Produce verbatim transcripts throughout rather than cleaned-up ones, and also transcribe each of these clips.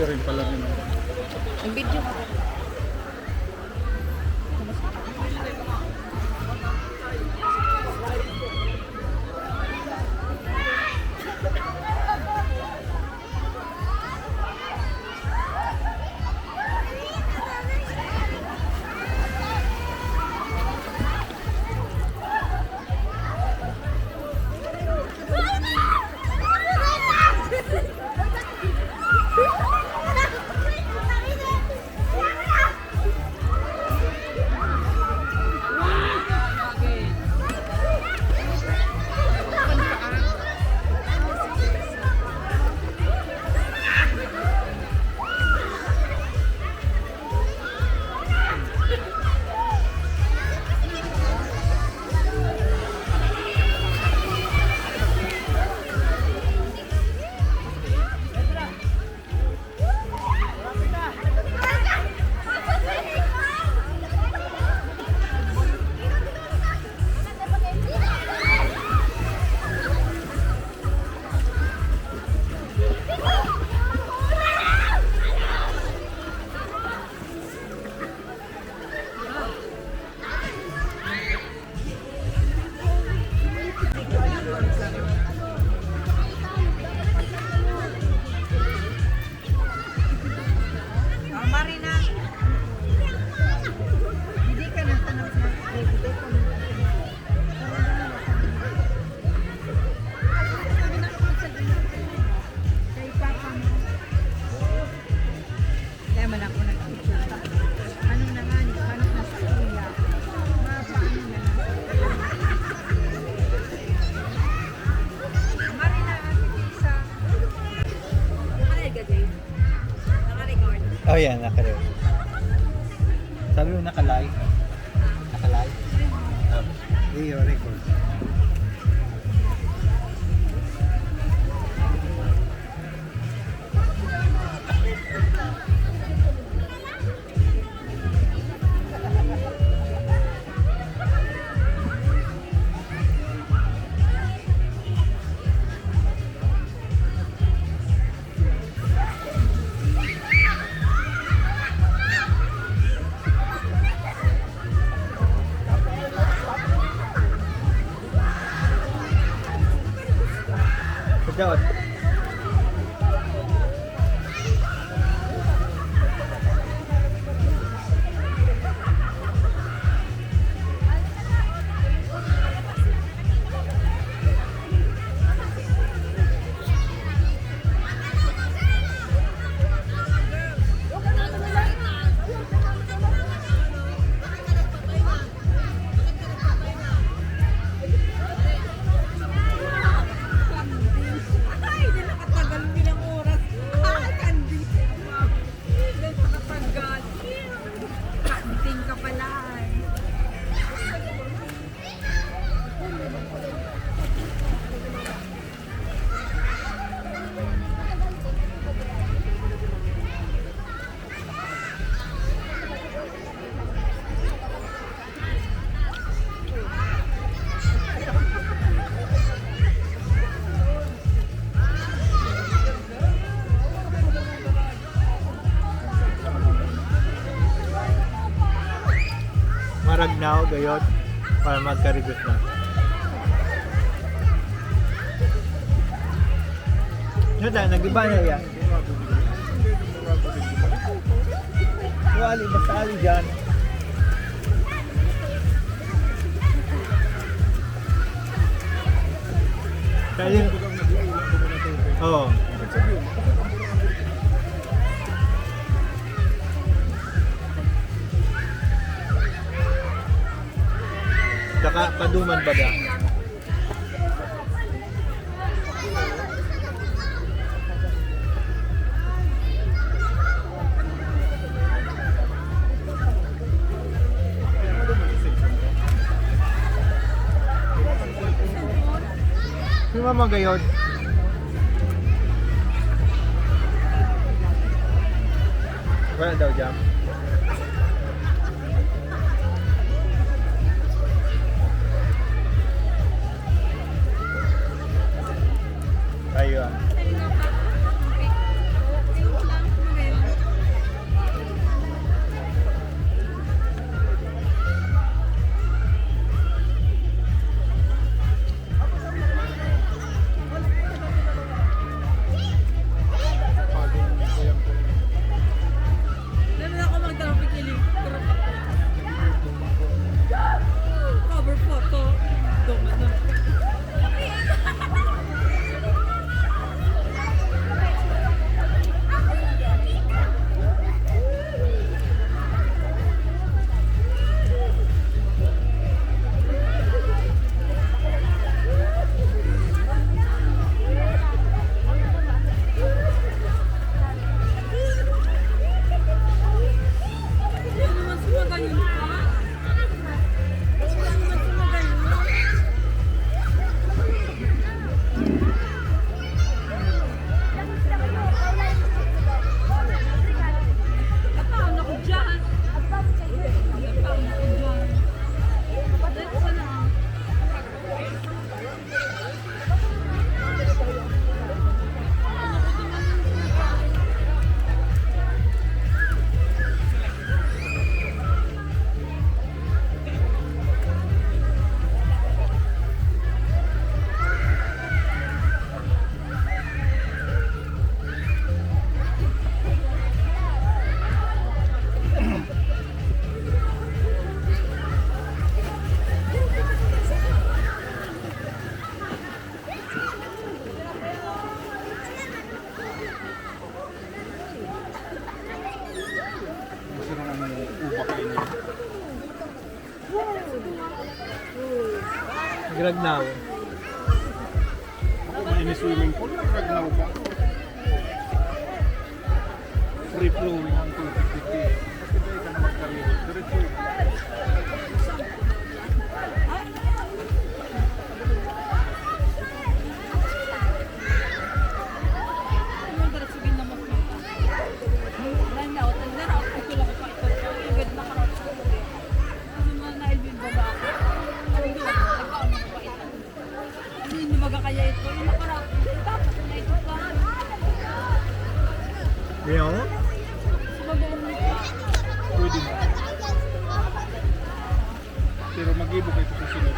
Rin pala rin. Ang video ka pa. Oh, Marina. Hindi ka na tanong na. Kay Papa mo. Kaya man ako nagpipinta. Ano na nga, ano na sa kuya? Mapaano na lang. Marina, Ate Tisa. Ay, gabi. Naka-record. Oh, yan, naka-record. Sabi mo, naka-live? Naka-live? Ah, iyo, record. Sa daot. Ay, di nakatagal bilang oras. Ay, kanding. Di nakatagal. Kanding ka pala, eh. Maragnaw, gayod, para magkarigos na. Yun na, nag-iba na yan. Wali, basta ali dyan. Kaya, oo. Saka paduman baga. Si Mama gayod. Wala daw jam. Ayun. Ragnaw. Ako, may ini swimming pool, nagragnaw pa. Free flowing ang tubig dito eh. Kasi pwede ka na magkaligo. Diretso. Hindi, hindi magkakaya ito. Yung nakarap, tapos na ito pa. Di ako? Sa bagoong nito. Pwede mo. Pero mag-ibo kayo sa susunod.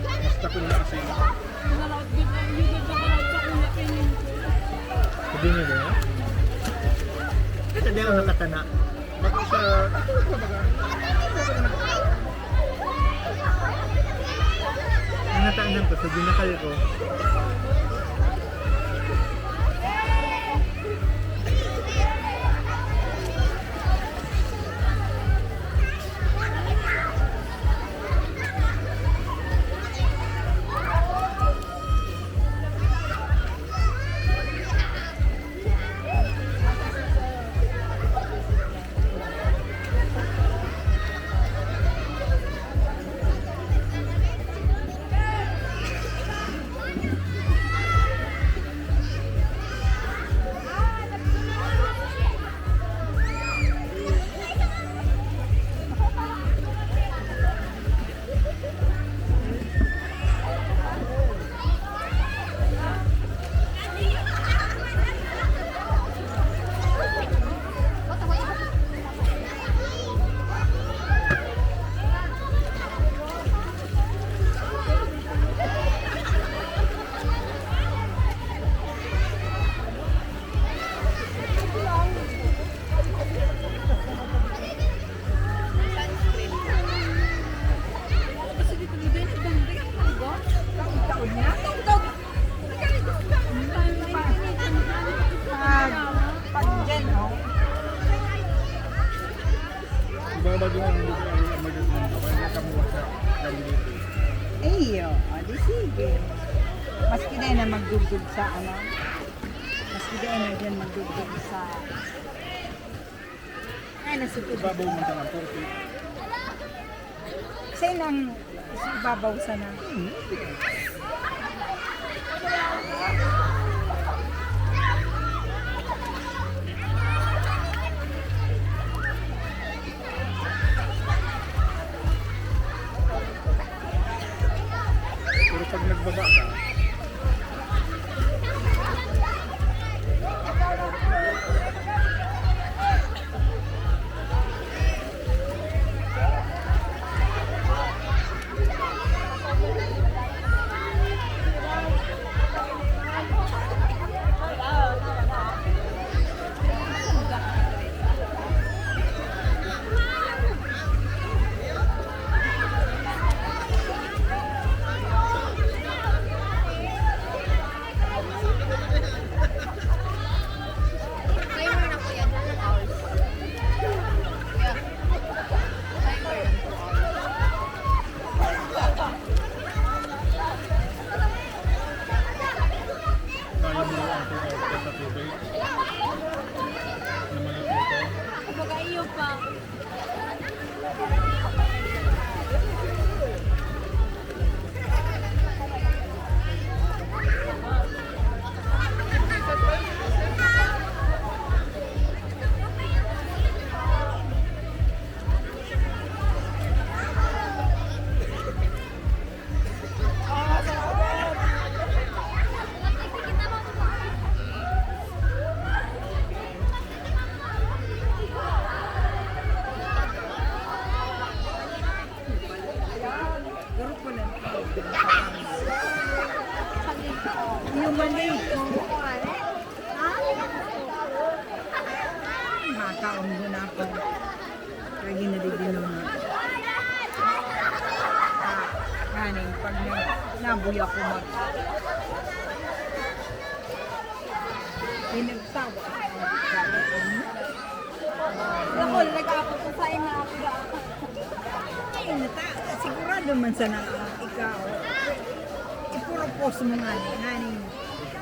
Basta kung naasin. Yung nalaot din, yung ganda ka na sa una, kainin ko. Sabi niyo ba yan? Kasi di ako nakatana. Bako sa, ito, ito, baga. Ang nataanan ko, sa ginakal ko. Pag, pag dyan, oh. Iba ba doon ang lugar ang emergency ng lugar? Hindi ka mawasa ng dito. Iyo, o, di sige. Maski dahil na magdugdug sa ano, maski dahil na dyan magdugdug sa, ay, nasipid. Ibabaw mo sa ng forty. Sa inang ibabaw sana. Pero pag nagbaba ka, Timer na po yan. Two hours. Yeah. Timer na two hours. Kaya mo ang two hours ka sa tubig? Na malapit ka? Kumbaga, iyo pa. Human eh. Makaon mo na ako. Lagi na di dinungan. Ah, kaning pag na, nabuya ko mag-, pinagtawa. Ako, nag-aapot ko sa ina ako. Ay, nata-, sigurado man sana ikaw. Puro post mo nga ni, nga ni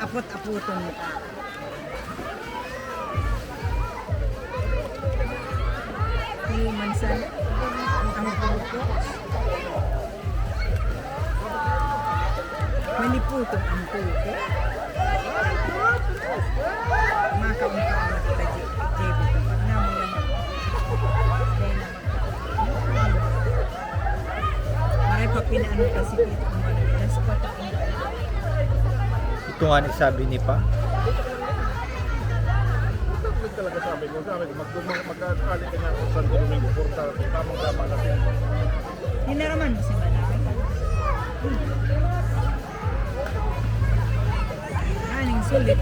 apot-apoton mo ka. Ni Mansan, ang puro post. Maniputo ang tuko. Makaungka ang kita, J-, J B, kapag namuya na. Maray pa pinaano ka, sige, kung ano, alas kwatro. Ito nga nagsabi ni Pa. Talaga sabi ko, sabi ko, mag-, mag-, mag-aali ka nga sa Santo Domingo, porta, tamang-tama na siya. Hinaraman mo si Manang? Aning sulit.